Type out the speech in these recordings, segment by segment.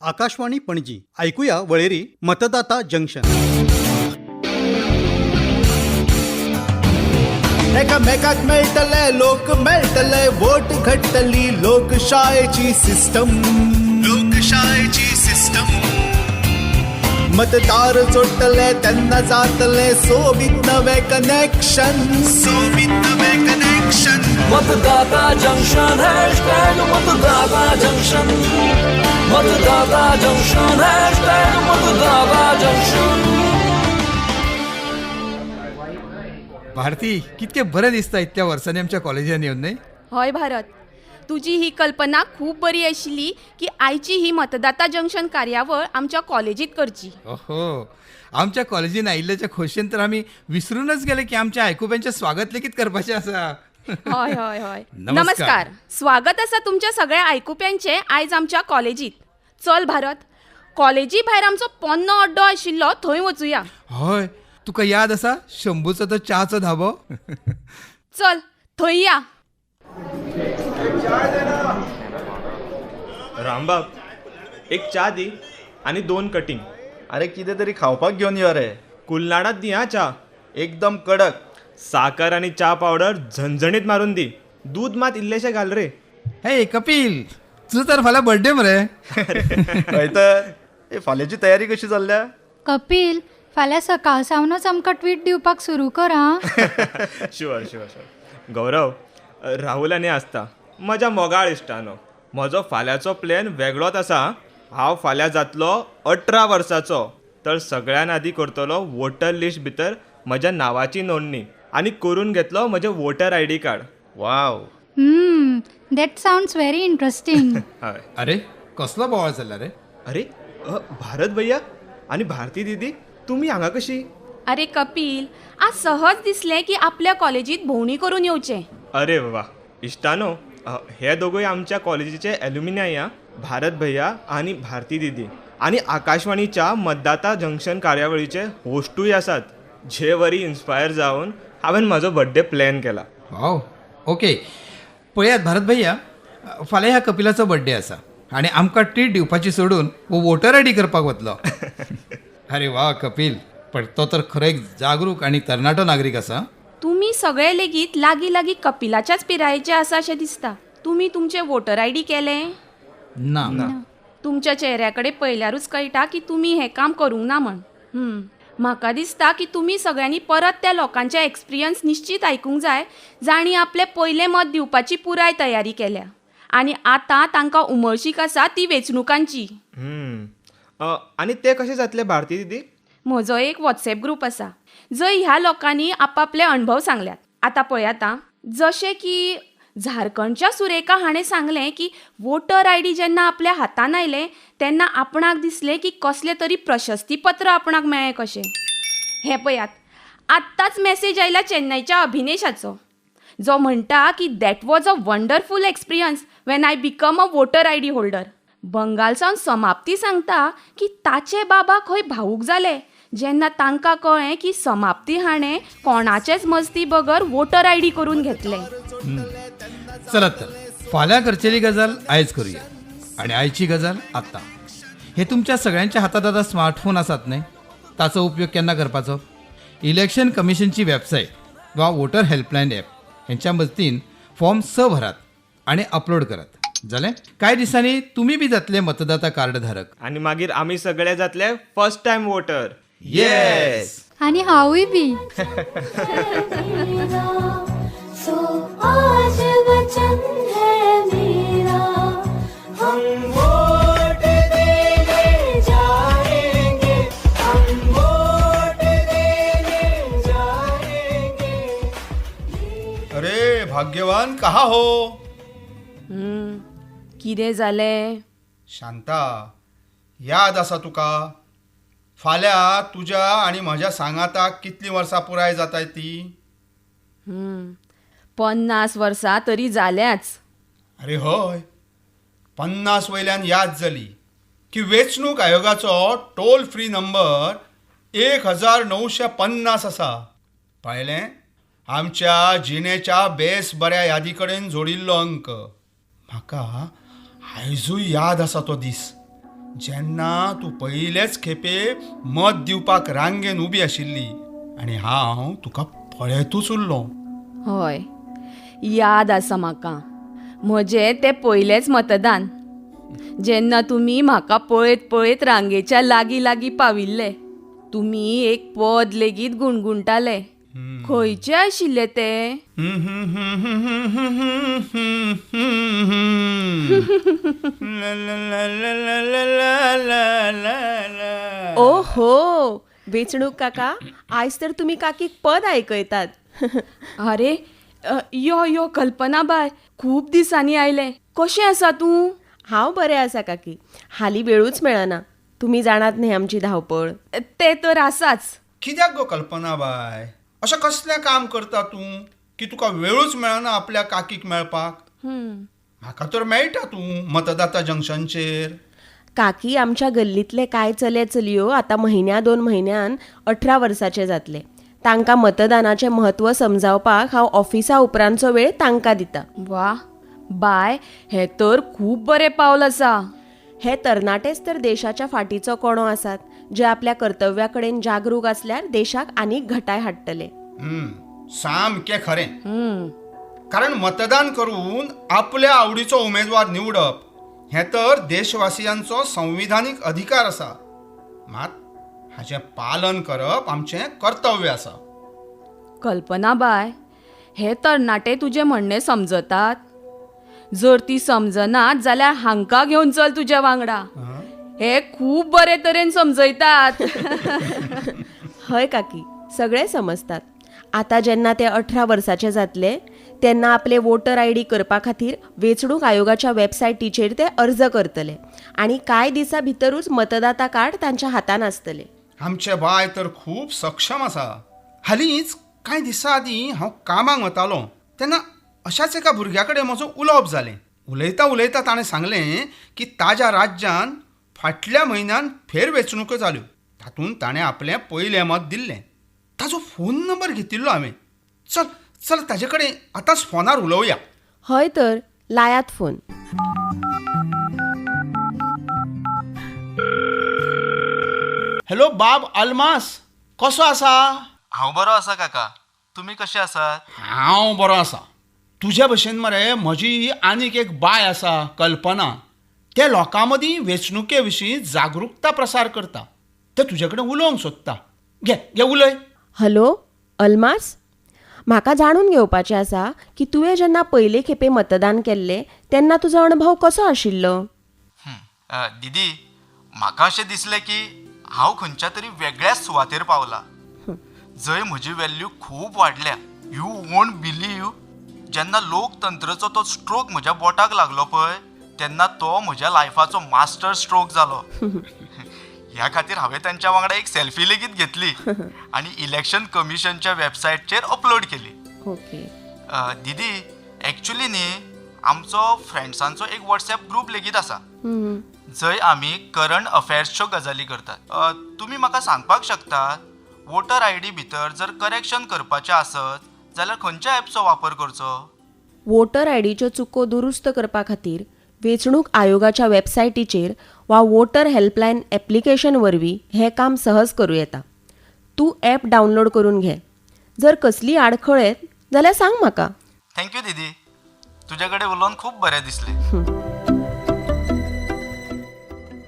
आकाशवाणी पणजी. ऐकूया वळेरी मतदाता जंक्शन. एकामेकाक मेळटले, लोक मेळटले, वोट घडटली लोकशायेची सिस्टम, लोकशायेची सिस्टम. मतदार जोडटले तेन्ना जातले सोबीत नवे कनेक्शन, सोबीत नवे कनेक्शन. मतदाता जंक्शन, हॅशटॅग मतदाता जंक्शन. मतदाता जंक्शन, हॅशटॅग मतदाता जंक्शन. भारती, कितके बरें दिसता इतल्या वर्सांनी आमच्या कॉलेजान येवन न्हय? हय भारत, तुजी ही कल्पना खूब बरी आशिल्ली की आयची ही मतदाता जंक्शन कार्यावळ आमच्या कॉलेजीत करची. ओहो, आमच्या कॉलेजीन आयिल्ल्याच्या खोशयेन तर आमी विसरूनच गेले की आमच्या आयकुप्यांचें स्वागत लेगीत करपाचें आसा. हय हय हय. नमस्कार. नमस्कार, स्वागत आसा तुमच्या सगळ्या आयकुप्यांचें आयज आमच्या कॉलेजीत. चल भारत, कॉलेजी भायर आमचो पोन्नो अड्डो आशिल्लो थंय वचुया. हय, तुका याद आसा शंभूचो तो च्याचो धाबो? चल, थंय या. रामबाब, एक च्या दी आनी दोन कटींग. अरे, कितें तरी खावपाक घेवन यो रे. कुल्हाडात दी हा च्या. एकदम कडक. साकर आनी च्या पावडर झणझणीत मारून दी. दूद मात इल्लेशें घाल रे. हे कपील, तुजो तर फाल्यां बर्थडे मरे. हय तर. ए, फाल्यांची तयारी कशी चल्ल्या? कपील, फाल्यां सकाळ सावनच आमकां ट्वीट दिवपाक सुरू कर आं. शुअर शुअर शुअर गौरव, राहुल आनी आसता, म्हज्या मोगाळ इश्टानो, म्हजो फाल्यांचो प्लॅन वेगळोच आसा आं. हांव फाल्यां जातलो 18 वर्साचो, तर सगळ्यान आदी करतलो वोटर लिस्ट भितर म्हज्या नांवाची नोंदणी आनी करून घेतलो म्हजें voter ID card. Wow. That sounds very interesting. हय. अरे, कसलो बोवाळ चल्ला रे? अरे, भारत भैया आनी भारती दीदी, तुमी हांगा कशी? अरे कपील, आज सहज दिसलें की आपल्या कॉलेजीत भोंवणी करून येवचें. अरे वा! इश्टानो, हे दोगूय आमच्या कॉलेजीचे एल्युमिनाय आं, भारत भैया आनी भारती दीदी, आनी आकाशवाणीच्या मतदाता जंक्शन कार्यावळीचे होस्टूय आसात, जे वरी इन्स्पायर जावन हांवें म्हजो बड्डे प्लॅन केला. वाव, ओके. पळयात भारत भैया, फाल्यां ह्या कपिलाचो बड्डे आसा आनी आमकां ट्रीट दिवपाची सोडून हो वोटर आयडी करपाक वतलो. अरे वा कपील, पण तो तर खरो एक जागरूक आनी तरणाटो नागरीक आसा. तुमी सगळे लेगीत लागीं लागीं कपिलाच्याच पिरायेचे आसा अशें दिसता. तुमी तुमचें वोटर आयडी केलें? ना. तुमच्या चेहऱ्या कडेन पळयल्यारूच कळटा की तुमी हें काम करूंक ना म्हण. म्हाका दिसता की तुमी सगळ्यांनी परत त्या लोकांचे एक्सपिरियन्स निश्चीत आयकूंक जाय, जांणी आपलें पयलें मत दिवपाची पुराय तयारी केल्या आनी आतां तांकां उमळशीक आसा ती वेंचणुकांची. आनी ते कशें जातले, भारती दीदी? म्हजो एक वॉट्सएप ग्रूप आसा, जंय ह्या लोकांनी आपापले अणभव सांगल्यात. आतां पळयात आं, जशें की झारखंडच्या सुरेखा हाणें सांगलें की वोटर आयडी जेन्ना आपल्या हातान आयलें तेन्ना आपणाक दिसलें की कसलें तरी प्रशस्तीपत्र आपणाक मेळ्ळें कशें. हें पळयात, आत्ताच मॅसेज आयला चेन्नयच्या अभिनेशाचो, जो म्हणटा की that was a wonderful experience when I become a voter ID holder. Bengal सावन समाप्ती सांगता की ताचे बाबा खंय भावूक जाले जेन्ना तांकां कळ्ळें की समाप्ती हाणें कोणाचेच मजती बगर वोटर आयडी करून घेतलें. चलात तर, फाल्यां करचेली गजाल आयज करूया आनी आयची गजाल आत्तां. हे तुमच्या सगळ्यांच्या हातात आतां स्मार्टफोन आसात न्हय? ताचो उपयोग केन्ना करपाचो? इलेक्शन कमिशनची वेबसायट वा वोटर हेल्पलायन ॲप हेंच्या मजतीन फॉर्म 6 भरात आनी अपलोड करात. जालें, कांय दिसांनी तुमी बी जातले मतदाता कार्ड धारक. आनी मागीर आमी सगळे जातले फर्स्ट टायम वोटर. येस. आनी हांवूय बी. सो आज वचन है मेरा, हम वोट देने जाएंगे, हम वोट देने जाएंगे. अरे भाग्यवान, कहा हो? कितें जालें? शांता, याद आसा तुका, फाल्यां तुज्या आनी म्हज्या सांगाताक कितलीं वर्सां पुराय जाताय ती? 50 वर्सां तरी जाल्याच. अरे हय, 50 वयल्यान याद जाली की वेंचणूक आयोगाचो टोल फ्री नंबर 1950 आसा. पळयलें, आमच्या जिणेच्या बेस बऱ्या यादी कडेन जोडिल्लो अंक. म्हाका आयजूय याद आसा तो दीस. जेन्ना तूं पयलेच खेपे मत दिवपाक रांगेन उबी आशिल्ली आनी हांव तुका पळयतूच उरलो. हय, याद आसा म्हाका म्हजें तें पयलेंच मतदान, जेन्ना तुमी म्हाका पळयत पळयत रांगेच्या लागीं लागीं पाविल्ले. तुमी एक पद लेगीत गुणगुणटाले. खंयचें आशिल्लें तें? ओहो वेंचणूक काका, आयज तर तुमी काकीक पद आयकयतात. अरे यो यो कल्पना बाय, खूब दिसांनी आयलें. कशें आसा तूं? हांव बरें आसा काकी, हालीं वेळूच मेळना. तुमी जाणात न्ही आमची धांवपळ. ते तर आसाच. कित्याक गो कल्पना बाय, अशें कसलें काम करता तूं की तुका वेळूच मेळना आपल्या काकीक मेळपाक? म्हाका तर मेळटा तूं मतदाता जंक्शनचेर. काकी, आमच्या गल्लींतले कांय चले चलयो आतां म्हयन्या 2 म्हयन्यान 18 वर्साचे जातले. तांकां मतदानाचें म्हत्व समजावपाक हांव ऑफिसा उपरांतचो वेळ तांकां दिता. वा बाय, हें तर खूब बरें पावल आसा. हे तरणाटेच तर देशाच्या फाटीचो कणो आसात, जे आपल्या कर्तव्या कडेन जागरूक आसल्यार देशाक आनीक घटाय हाडटले. सामकें खरें. कारण मतदान करून आपल्या आवडीचो उमेदवार निवडप हें तर देशवासियांचो संविधानीक अधिकार आसा. मात हाचें पालन करप आमचें कर्तव्य आसा. कल्पना बाय, हे तरणाटे तुजें म्हणणें समजतात? जर ती समजनात जाल्यार हांकां घेवन चल तुज्या वांगडा, हे खूब बरे तरेन समजयतात. हय काकी, सगळे समजतात. आतां जेन्ना ते 18 वर्साचे जातले तेन्ना आपले वोटर I D करपा खातीर वेंचणूक आयोगाच्या वेबसायटीचेर ते अर्ज करतले आनी कांय दिसां भितरूच मतदाता कार्ड तांच्या हातान आसतले. आमचे बाय तर खूब सक्षम आसा. हालींच कांय दिसां आदीं हांव कामाक वतालो तेन्ना अशाच एका भुरग्या कडेन म्हजो उलोवप जालें. उलयता उलयता ताणें सांगलें की ताज्या राज्यान फाटल्या म्हयन्यान फेरवेंचणुको जाल्यो, तातूंत ताणें आपलें पयलें मत दिल्लें. ताजो फोन नंबर घेतिल्लो हांवें. चल चल ताजे कडेन आतांच फोनार उलोवया. हय तर लायात फोन. हॅलो बाब अल्मास, कसो आसा? हांव बरो आसा काका, तुमी कशे आसात? हांव बरो आसा. तुज्या भशेन मरे म्हजी आनीक एक बाय आसा, कल्पना. ते लोकां मदीं वेंचणुके विशीं जागृकता प्रसार करता. ते तुजे कडेन उलोवंक सोदता. घे घे उलय. हॅलो अल्मास, म्हाका जाणून घेवपाचें आसा की तुवें जेन्ना पयले खेपे मतदान केल्लें तेन्ना तुजो अणभव कसो आशिल्लो? दीदी, म्हाका अशें दिसलें की हांव खंयच्या तरी वेगळ्याच सुवातेर पावला जंय म्हजी व्हॅल्यू खूब वाडल्या. You won't believe, जेन्ना लोकतंत्राचो तो स्ट्रोक म्हज्या बोटाक लागलो पळय तेन्ना तो म्हज्या लायफाचो मास्टर स्ट्रोक जालो. ह्या खातीर हांवें तांच्या वांगडा एक सेल्फी लेगीत घेतली आनी इलेक्शन कमिशनच्या वेबसायटचेर अपलोड केली. ओके दीदी, एक्चुली न्ही आमचो फ्रेंड्सांचो एक व्हॉट्सएप ग्रूप लेगीत आसा जंय आमी करंट अफेर्सच्यो गजाली करतात. तुमी म्हाका सांगपाक शकतात वोटर I D भितर जर करेक्शन करपाचें आसत जाल्यार खंयच्या ॲपचो वापर करचो? वोटर I डीच्यो चुको दुरुस्त करपा खातीर वेंचणूक आयोगाच्या वेबसायटीचेर वा वोटर हेल्पलायन ॲप्लिकेशन वरवीं हें काम सहज करूं येता. तूं ॲप डावनलोड करून घे. जर कसलीय आडखळ येत जाल्यार सांग म्हाका. Thank you दीदी, तुज्या कडेन उलोवन खूब बरें दिसलें.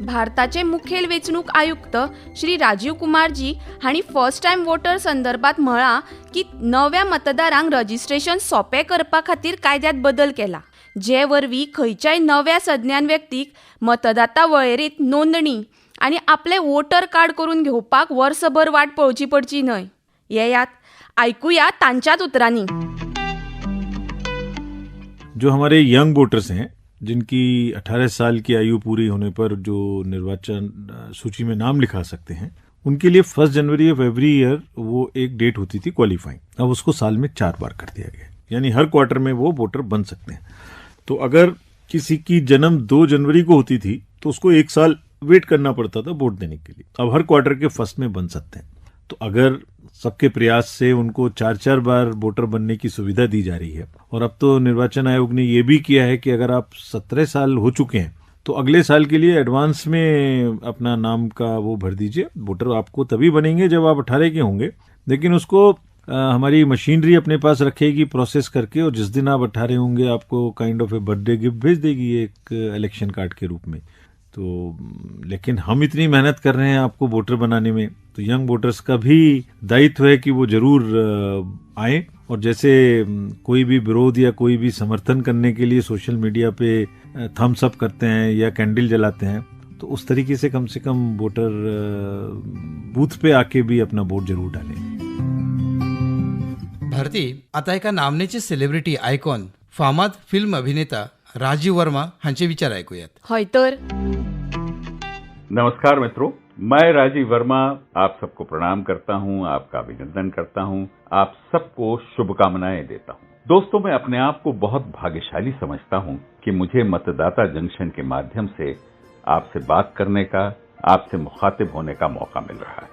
भारताचे मुखेल वेंचणूक आयुक्त श्री राजीव कुमारजी हांणी फर्स्ट टायम वोटर संदर्भात म्हळां की नव्या मतदारांक रजिस्ट्रेशन सोंपें करपा खातीर कायद्यांत बदल केला, जे वरवीं खंयच्याय नव्या सज्ञान व्यक्तीक मतदाता वळेरेंत नोंदणी आनी आपलें वोटर कार्ड करून घेवपाक वर्सभर वाट पळोवची पडची न्हय. येयात आयकुया तांच्याच उतरांनी. जो हमारे यंग वोटर्स हैं, जिनकी 18 साल की आयु पूरी होने पर जो निर्वाचन सूची में नाम लिखा सकते हैं, उनके लिए 1 जनवरी ऑफ एवरी ईयर वो एक डेट होती थी क्वालिफाइंग। अब उसको साल में 4 बार कर दिया गया, यानी हर क्वार्टर में वो वोटर बन सकते हैं। तो अगर किसी की जन्म 2 जनवरी को होती थी तो उसको 1 साल वेट करना पड़ता था वोट देने के लिए। अब हर क्वार्टर के फर्स्ट में बन सकते हैं। तो अगर सबके प्रयास से उनको 4-4 बार वोटर बनने की सुविधा दी जा रही है, और अब तो निर्वाचन आयोग ने ये भी किया है कि अगर आप 17 साल हो चुके हैं तो अगले साल के लिए एडवांस में अपना नाम का वो भर दीजिए। वोटर आपको तभी बनेंगे जब आप 18 के होंगे, लेकिन उसको हमारी मशीनरी अपने पास रखेगी प्रोसेस करके, और जिस दिन आप 18 होंगे आपको kind of a birthday gift भेज देगी एक इलेक्शन कार्ड के रूप में। तो लेकिन हम इतनी मेहनत कर रहे हैं आपको वोटर बनाने में, तो यंग वोटर्स का भी दायित्व है कि वो ज़रूर आएँ। और जैसे कोई भी विरोध या कोई भी समर्थन करने के लिए सोशल मीडिया पे थम्स अप करते हैं या कैंडल जलाते हैं, तो उस तरीके से कम वोटर बूथ पे आके भी अपना वोट जरूर डालें। भारती, आता एका नामनेचे सेलिब्रिटी आयकॉन फामाद फिल्म अभिनेता राजीव वर्मा हांचे विचार ऐकूयात। हय तर नमस्कार मित्रों, मैं राजीव वर्मा आप सबको प्रणाम करता हूं, आपका अभिनंदन करता हूं, आप सबको शुभकामनाएं देता हूं। दोस्तों, मैं अपने आप को बहुत भाग्यशाली समझता हूं कि मुझे मतदाता जंक्शन के माध्यम से आपसे बात करने का, आपसे मुखातिब होने का मौका मिल रहा है।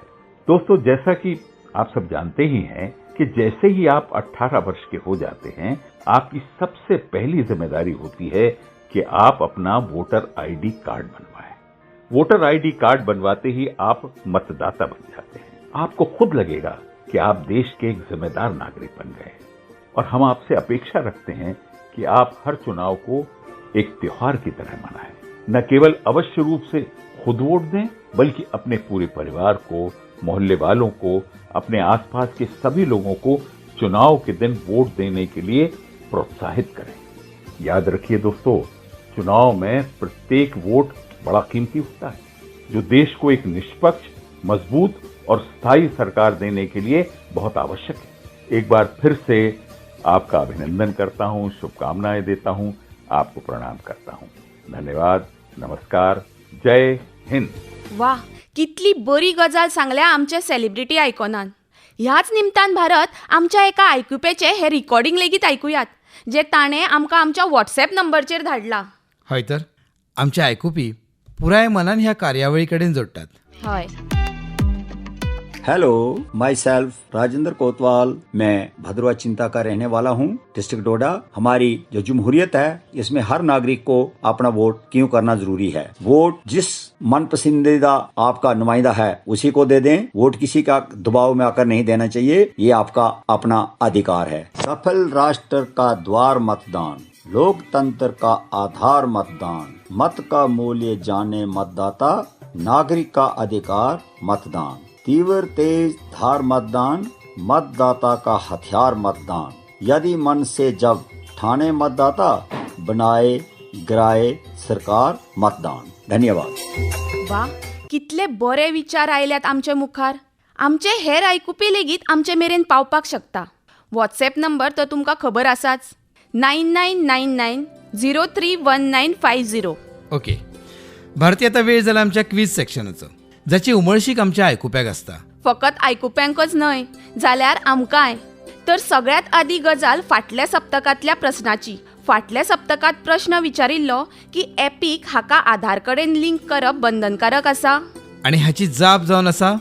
दोस्तों, जैसा कि आप सब जानते ही हैं कि जैसे ही आप 18 वर्ष के हो जाते हैं, आपकी सबसे पहली जिम्मेदारी होती है कि आप अपना वोटर आईडी कार्ड बनवाएं। वोटर आईडी कार्ड बनवाते ही आप मतदाता बन जाते हैं। आपको खुद लगेगा कि आप देश के एक जिम्मेदार नागरिक बन गए हैं। और हम आपसे अपेक्षा रखते हैं कि आप हर चुनाव को एक त्योहार की तरह मनाएं। न केवल अवश्य रूप से खुद वोट दें, बल्कि अपने पूरे परिवार को, मोहल्ले वालों को, अपने आसपास के सभी लोगों को चुनाव के दिन वोट देने के लिए प्रोत्साहित करें। याद रखिए दोस्तों, चुनाव में प्रत्येक वोट बड़ा कीमती होता है, जो देश को एक निष्पक्ष, मजबूत और स्थायी सरकार देने के लिए बहुत आवश्यक है। एक बार फिर से आपका अभिनंदन करता हूं, शुभकामनाएं देता हूं, आपको प्रणाम करता हूं। धन्यवाद, नमस्कार, जय हिंद। वाह, कितली बरी गजाल सांगल्या आमच्या सेलिब्रिटी आयकॉनान। ह्याच निमतान भारत आमच्या एका आयकुप्याचें हें रिकॉर्डिंग लेगीत आयकुयात, जें ताणें आमकां आमच्या वॉट्सएप नंबरचेर धाडला। हय तर आमचे आयकुपी पुराय मनान ह्या कार्यावळी कडेन जोडटात। हय। हेलो, my self Rajendra कोतवाल, मैं भद्रवा चिंता का रहने वाला हूँ, डिस्ट्रिक्ट डोडा। हमारी जो जमहूरियत है, इसमें हर नागरिक को अपना वोट क्यों करना जरूरी है। वोट जिस मन पसंदीदा आपका नुमाइंदा है उसी को दे दें। वोट किसी का दबाव में आकर नहीं देना चाहिए, ये आपका अपना अधिकार है। सफल राष्ट्र का द्वार मतदान, लोकतंत्र का आधार मतदान, मत का मूल्य जाने मतदाता, नागरिक का अधिकार मतदान, तीव्र तेज धार मतदान, मतदाता का हथियार मतदान, यदि मन से जब ठाने मतदाता, बनाए गिराए सरकार मतदान। धन्यवाद। वा, कितले बरे विचार आयल्यात आमचे मुखार। आमचे हेर आयकुपी लेगीत आमचे मेरेन पावपाक शकता। वॉट्सएप नंबर तर तुमकां खबर आसाच, 9999 031950। ओके भारती, आता वेळ जाला आमच्या क्वीज सेक्शनाचो, जाची उमळशीक आमच्या आयकुप्याक आसता। फकत आयकुप्यांकच न्हय जाल्यार आमकांय। तर सगळ्यात आदी गजाल फाटल्या सप्तकांतल्या प्रस्नाची। फाटल्या सप्तकांत प्रश्न विचारिल्लो की एपीक हाका आधार कडेन लिंक करप बंधनकारक आसा, आनी हाची जाप जावन आसा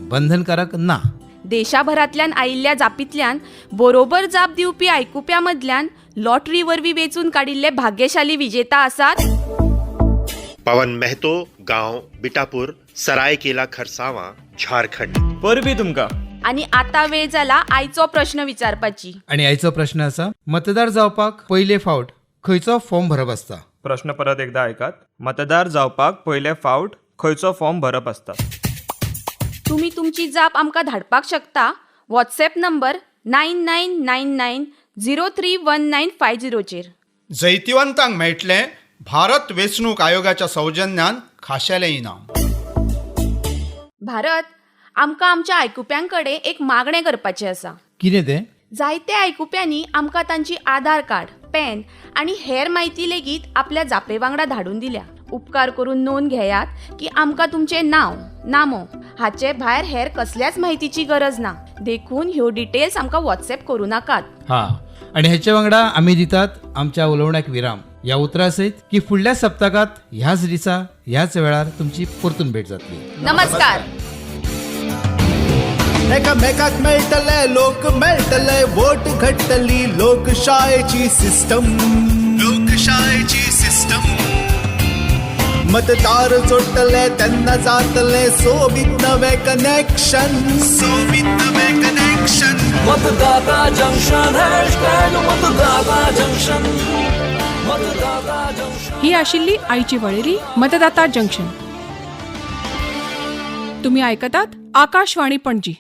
बंधनकारक ना। देशाभरांतल्यान आयिल्ल्या जापींतल्यान बरोबर जाप दिवपी आयकुप्या मदल्यान लॉटरी वरवीं वेंचून काडिल्ले भाग्यशाली विजेता आसात पवन मेहतो, गांव बिटापुर, सरायकेला खरसावां, झारखंड। परबी तुमकां। आनी आतां वेळ जाला आयचो प्रश्न विचारपाची। आनी आयचो प्रश्न आसा, मतदार जावपाक पयले फावट खंयचो फॉर्म भरप आसता? प्रश्न परत एकदा आयकात, मतदार जावपाक पयले फावट खंयचो फॉर्म भरप आसता? तुमी तुमची जाप आमकां धाडपाक शकता वॉट्सएप नंबर 9999 031950 चेर। जैतिवंतांक मेळटलें भारत वेंचणूक आयोगाच्या सौजन्यान खाशेलें इनाम। भारत, आमकां आमच्या आयकुप्यां कडेन एक मागणें करपाचें आसा। कितें तें? जायते आयकुप्यांनी आमकां तांची आधार कार्ड, पॅन आनी हेर म्हायती लेगीत आपल्या जापे वांगडा धाडून दिल्या। उपकार करून नोंद घेयात की आमकां तुमचें नांव, नामो हाचे भायर हेर कसल्याच म्हायतीची गरज ना, देखून ह्यो डिटेल्स आमकां वॉट्सएप करूं नाकात। हां, आनी हेचे वांगडा आमी दितात आमच्या उलोवण्याक विराम। ह्या उतरा सयत की फुडल्या सप्तकांत ह्याच दिसा ह्याच वेळार तुमची परतून भेट जातली। नमस्कार। एकामेकाक मेळटले, लोक मेळटले, वोट घडटली लोकशायेची सिस्टम, लोकशायेची सिस्टम। मतदार जोडटले तेन्ना जातले सोबीत नवें कनेक्शन, सोबीत नवें कनेक्शन. मतदाता जंक्शन हॅशटॅग मतदाता जंक्शन, मतदाता जंक्शन. ही आशिल्ली आयची वळेरी मतदाता जंक्शन. तुम्ही आयकतात आकाशवाणी पणजी.